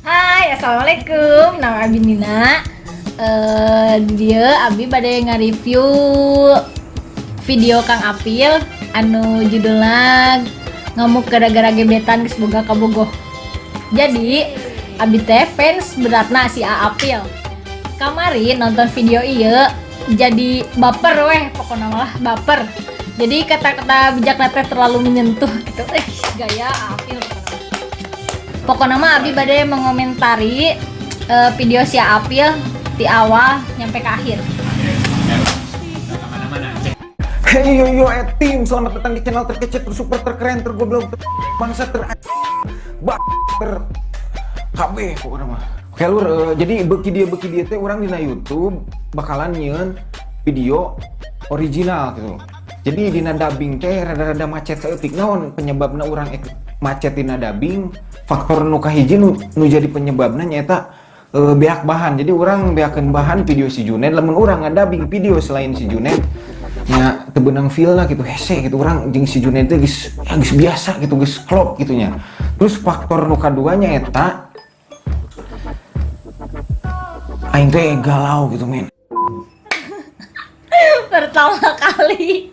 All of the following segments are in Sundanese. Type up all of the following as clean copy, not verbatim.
Hai, assalamualaikum. Nama Abi Nina. Di dieu Abi bade nge-review video Kang Apil anu judulna "Ngamuk gara-gara gebetan geus boga kabogoh". Jadi Abi teh fans beratna si A Apil. Kamari nonton video ieu jadi baper weh, pokoknya malah baper. Jadi kata-kata bijak teh terlalu menyentuh gitu. Eh, gaya Apil pokoknya. Pokoknya mah Abi bade mengomentari video si Apil di awal nyampe ke akhir. Hey yo yo eh tim, selamat datang di channel terkece, tersuper, terkeren, tergoblok, ter bangsa, ter ba ter KB pokoknya mah. Oke lur, jadi beuki dieu teh urang dina YouTube bakalan nyieun video original gitu. Jadi dina dubbing teh rada-rada macet saeutik. Naon penyebabna urang macet dina dubbing? Faktor nu kahiji nu jadi penyebabna nyaeta beak bahan. Jadi urang beakeun bahan video si Junet, lamun urang ngadubbing video selain si Junet nya teu beunang feel lah gitu, hese gitu. Urang jeung si Junet teh geus ya, geus biasa gitu, geus klop gitu nya. Terus faktor nu kaduanya eta aing teh galau gitu, men. Pertama kali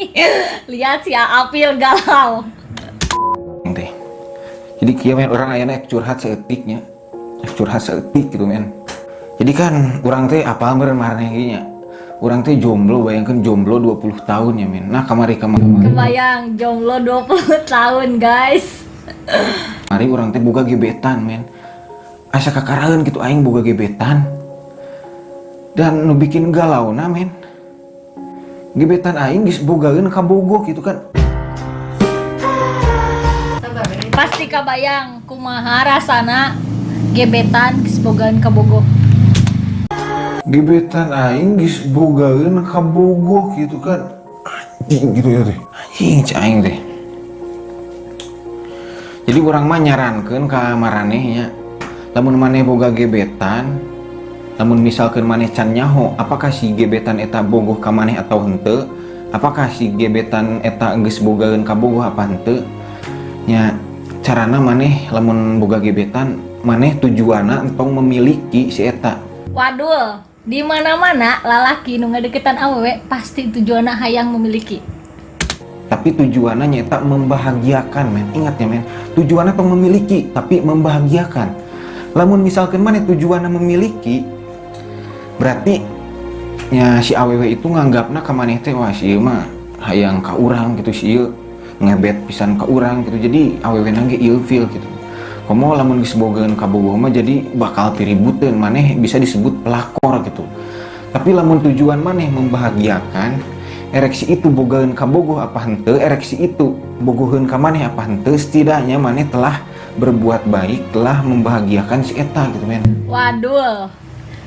lihat si Apil galau. Aing teh jadi kieu, men. Urang ayana curhat saeutik nya, curhat saeutik gitu, men. Jadi kan urang teh apal meureun maraneh ge nya, urang teh jomblo, bayangkan jomblo 20 tahun ya, men. Nah, kamari kamari Kebayang jomblo 20 tahun, guys. Mari urang teh boga gebetan, men. Asa kakaraeun gitu aing boga gebetan dan nu bikin galau na, men, gebetan aing geus bogaeun kabogoh gitu kan. Pasti kabayang kumaha rasana gebetan geus bogaan kabogoh. Gebetan aing geus bogaeun kabogoh gitu kan, anjing gitu ya teh, anjing cek aing teh. Jadi urang mah nyarankeun ka maraneh nya, lamun maneh boga gebetan, lamun misalkan maneh can nyaho apakah si gebetan eta bogoh ka maneh atau henteu, apakah si gebetan eta geus bogaeun kabogoh apa henteu nya, carana maneh lamun boga gebetan, maneh tujuanna entong memiliki si eta. Waduh, di mana-mana lalaki nu ngadeketan awewe pasti tujuanna hayang memiliki. Tapi tujuannya nyata membahagiakan, men. Ingat ya, men, tujuannya tong memiliki, tapi membahagiakan. Lamun misalkan maneh tujuannya memiliki, berarti ya si awewe itu nganggapna ka maneh teh, "Wah, si ieu mah hayang ka urang gitu, si ieu ngebet pisan ka urang" gitu. Jadi awewe ge ilfeel gitu. Komo lamun geus bogaeun kabogoh mah, jadi bakal piributeun, maneh bisa disebut pelakor gitu. Tapi lamun tujuan maneh membahagiakan, erek si itu bogaeun kabogoh apa henteu, erek si itu bogoheun ka maneh apa henteu, setidaknya maneh telah berbuat baik, telah membahagiakan si eta gitu, men. Waduh,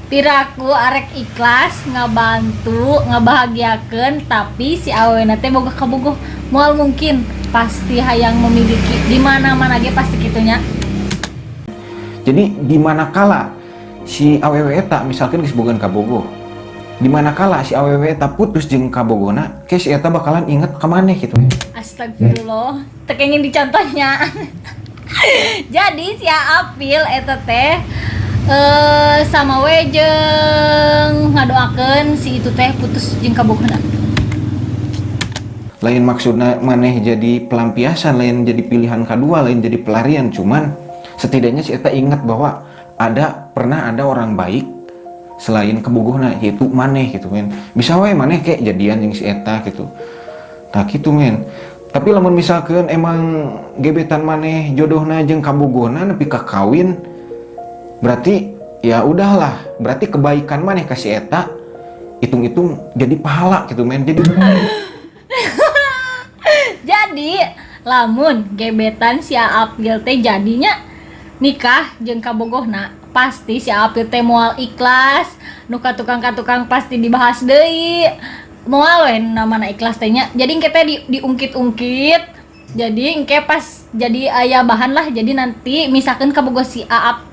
piraku arek ikhlas ngabantu ngabahagiakeun, tapi si awewena teh boga kabogoh, moal mungkin, pasti hayang memiliki. Di mana-mana ge pasti kitunya. Jadi di mana kala si awewe eta misalkan geus bogaeun kabogoh, di mana kala si awewe eta putus jeung kabogona, ke si eta bakalan inget ka maneh gitu. Astagfirullah, teu kenging dicontohnya. Jadi si Apil eta teh sama we jeung ngadoakeun si itu teh putus jeung kabogohna. Lain maksudna maneh jadi pelampiasan, lain jadi pilihan kedua, lain jadi pelarian, cuman setidaknya si eta ingat bahwa ada pernah ada orang baik selain kabogohna, yaitu maneh gitu, men. Bisa wae maneh kayak jadian jeung si eta gitu, tak gitu, men. Tapi lamun misalkan emang gebetan maneh jodohna jeung kabogohna nepi ka kawin, berarti ya udahlah, berarti kebaikan maneh ka si eta hitung-hitung jadi pahala gitu, men. Jadi Jadi lamun gebetan si Apil teh jadinya nikah jeung kabogohna, pasti si Apil teh moal ikhlas. Nu ka tukang-tukang pasti dibahas deui, moal we namana ikhlas teh nya. Jadi engke teh diungkit-ungkit, jadi engke pas jadi aya bahan lah. Jadi nanti misalkan kabogoh si Aap,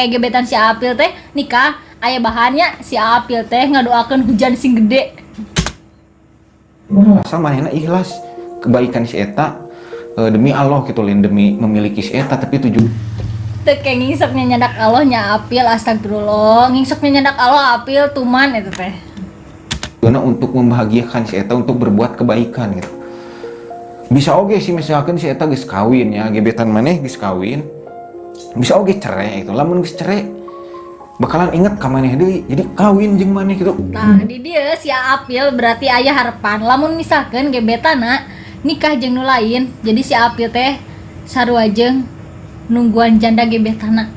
gebetan si Apil teh nikah, aya bahannya si Apil teh ngadoakeun hujan sing gede. Asal manehna ikhlas kebaikan si eta demi Allah gitu, lain demi memiliki si eta, tapi tujuh Teu kenging sok nyandak Allah nya Apil, astagfirullah, ngingsok nyandak Allah Apil tuman itu teh. Karena untuk membahagiakan si eta, untuk berbuat kebaikan gitu. Bisa oge sih, misalkan si eta geus kawin ya, gebetan maneh geus kawin, bisa oge cerai gitu. Lamun geus cerai bakalan inget ka maneh deui, jadi kawin jeung maneh gitu. Nah, di dieu si Apil berarti aya harapan lamun misalkan gebetana nikah jeung nu lain, jadi si Apil teh sarua jeung nungguan janda gebetana.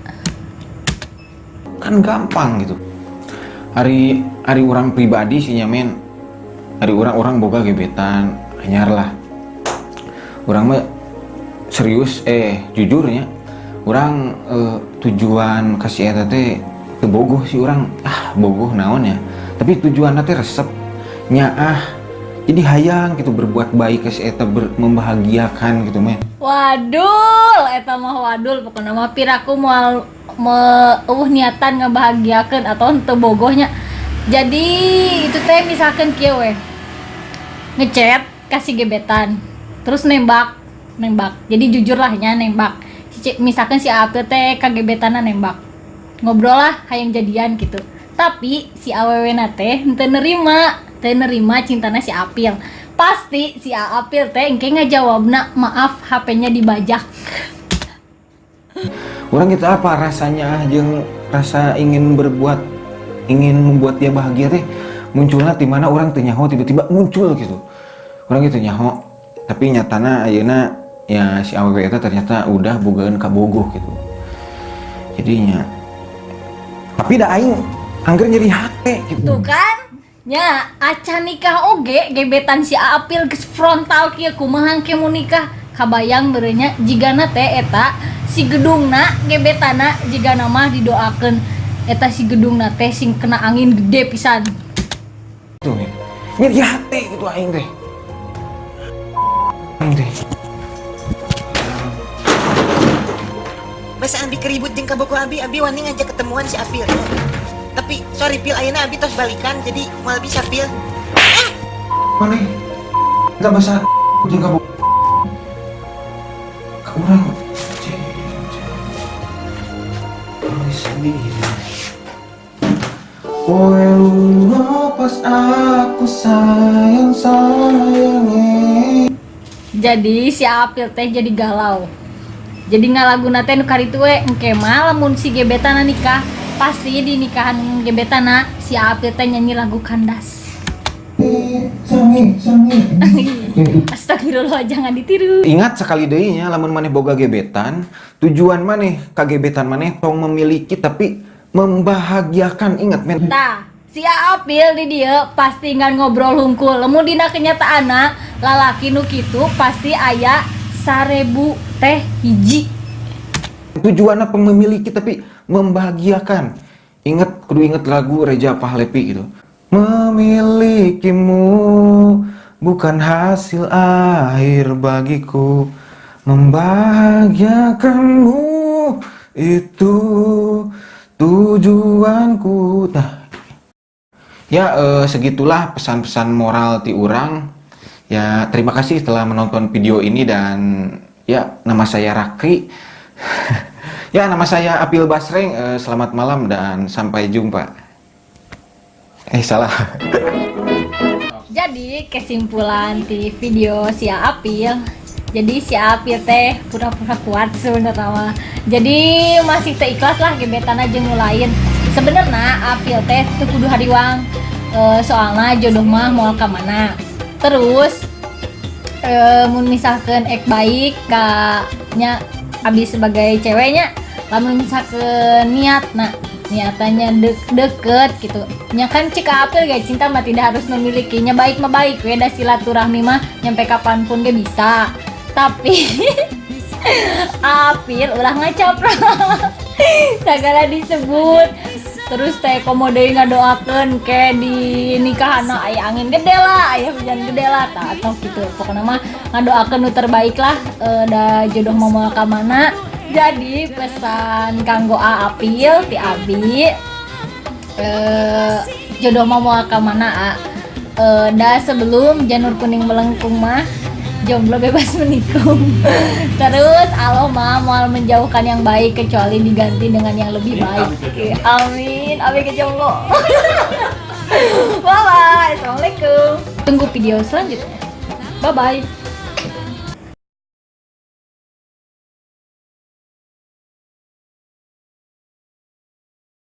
Kan gampang gitu. Ari ari urang pribadi sih nya, men, ari urang, urang boga gebetan anyar lah. Urang mah serius, jujurnya urang tujuan ka si eta teh teu bogoh sih urang, ah, bogoh naon ya, tapi tujuan teh resep nyaah, jadi hayang gitu berbuat baik ke si eta, membahagiakan gitu, men. Wadul, eta mah wadul, pokoknya mah piraku moal me eueuh niatan ngebahagiakeun atau henteu bogohnya. Jadi itu teh misalkan kieu we. Ngechat ka si gebetan, terus nembak, nembak. Jadi jujur lah nya nembak. Misalkan si Apil teh ka gebetanna nembak. Ngobrol lah hayang jadian gitu. Tapi si awewe teh henteu nerima, teu nerima cintana si Apil. Pasti si Apil teh engke ngajawabna, "Maaf, HP-nya dibajak." Urang gitu apa rasanya jeung rasa ingin berbuat, ingin membuat dia bahagia teh munculnya di mana urang teu nyaho, tiba-tiba muncul gitu. Urang gitu nyaho, tapi nyatana ayeuna ya si awewe eta ternyata udah bogaan kabogoh gitu. Jadinya tapi dah aing angger nyeri hate gitu. Tuh kan? Nya acan nikah oge gebetan si Apil geus frontal kieu, kumaha ke mau nikah. Kabayang berenya jigana teh eta si gedungna gebetana, jigana mah didoakeun eta si gedungna teh sing kena angin gede pisan. Tuh, men. Nyeri hate gitu aing teh. Aing teh. Basa Abi keribut jeung kabogoh Abi, Abi wani ngajak ketemuan si Apil. Tapi sorry Pil, ayeuna Abi tos balikan jadi moal bisa, Pil. Mana? Enggak bahasa jeung kabogoh. Ka urang. Sendiri. Kowe lunga pas aku sayang sayange. Jadi si Apil teh jadi galau. Jadi ngalaguna teh nu karitu we, engke mah lamun si gebetana nikah, pasti di nikahan gebetana si Apil teh nyanyi lagu Kandas. Sangi sangi. Astagfirullah, jangan ditiru. Ingat sekali deui nya, lamun maneh boga gebetan, tujuan maneh ka gebetan maneh tong memiliki tapi membahagiakan, ingat, men. Tah, si Apil di dieu pasti ngan ngobrol hungkul. Lamun dina kenyataanna lalaki nu kitu pasti aya 1000 teh hiji. Tujuan apa memiliki tapi membahagiakan. Ingat, kudu inget lagu Reza Pahlevi gitu. Memilikimu bukan hasil akhir bagiku, membahagiakanmu itu tujuanku. Nah, ya segitulah pesan-pesan moral ti urang. Ya, terima kasih telah menonton video ini dan ya, nama saya Rakri. Ya, nama saya Apil Basreng. Selamat malam dan sampai jumpa. Salah. Jadi kesimpulan di video si Apil, jadi si Apil teh pura-pura kuat sebenarnya mah. Jadi masih teh ikhlas lah gebetan aja nu lain. Sebenarnya Apil teh teu kudu hariwang, soalnya jodoh mah moal ka mana. Terus mun misalkan ek baik ka nya abis sebagai ceweknya, lamun misalkan niat, nah niatannya deket gitu nya kan, cek Apil gak, cinta mah tidak harus memilikinya, baik mah baik we da silaturahmi mah nyampe kapanpun ge bisa. Tapi Apil ulah ngacaprok segala disebut terus teh, komo deui ngadoakeun ke di nikahan aya angin gede lah, aya hujan gede lah, tak atau gitu. Pokoknya mah ngadoakeun nu terbaik lah, da jodoh mau moal ka mana. Jadi pesan kanggo A Apil ti Abi, jodoh mau moal ka mana, A, da sebelum janur kuning melengkung mah. Jomblo bebas menikung. Terus Allah mah moal menjauhkan yang baik kecuali diganti dengan yang lebih baik. Amin. Amin ke jomblo. Bye bye. Assalamualaikum. Tunggu video selanjutnya. Bye bye.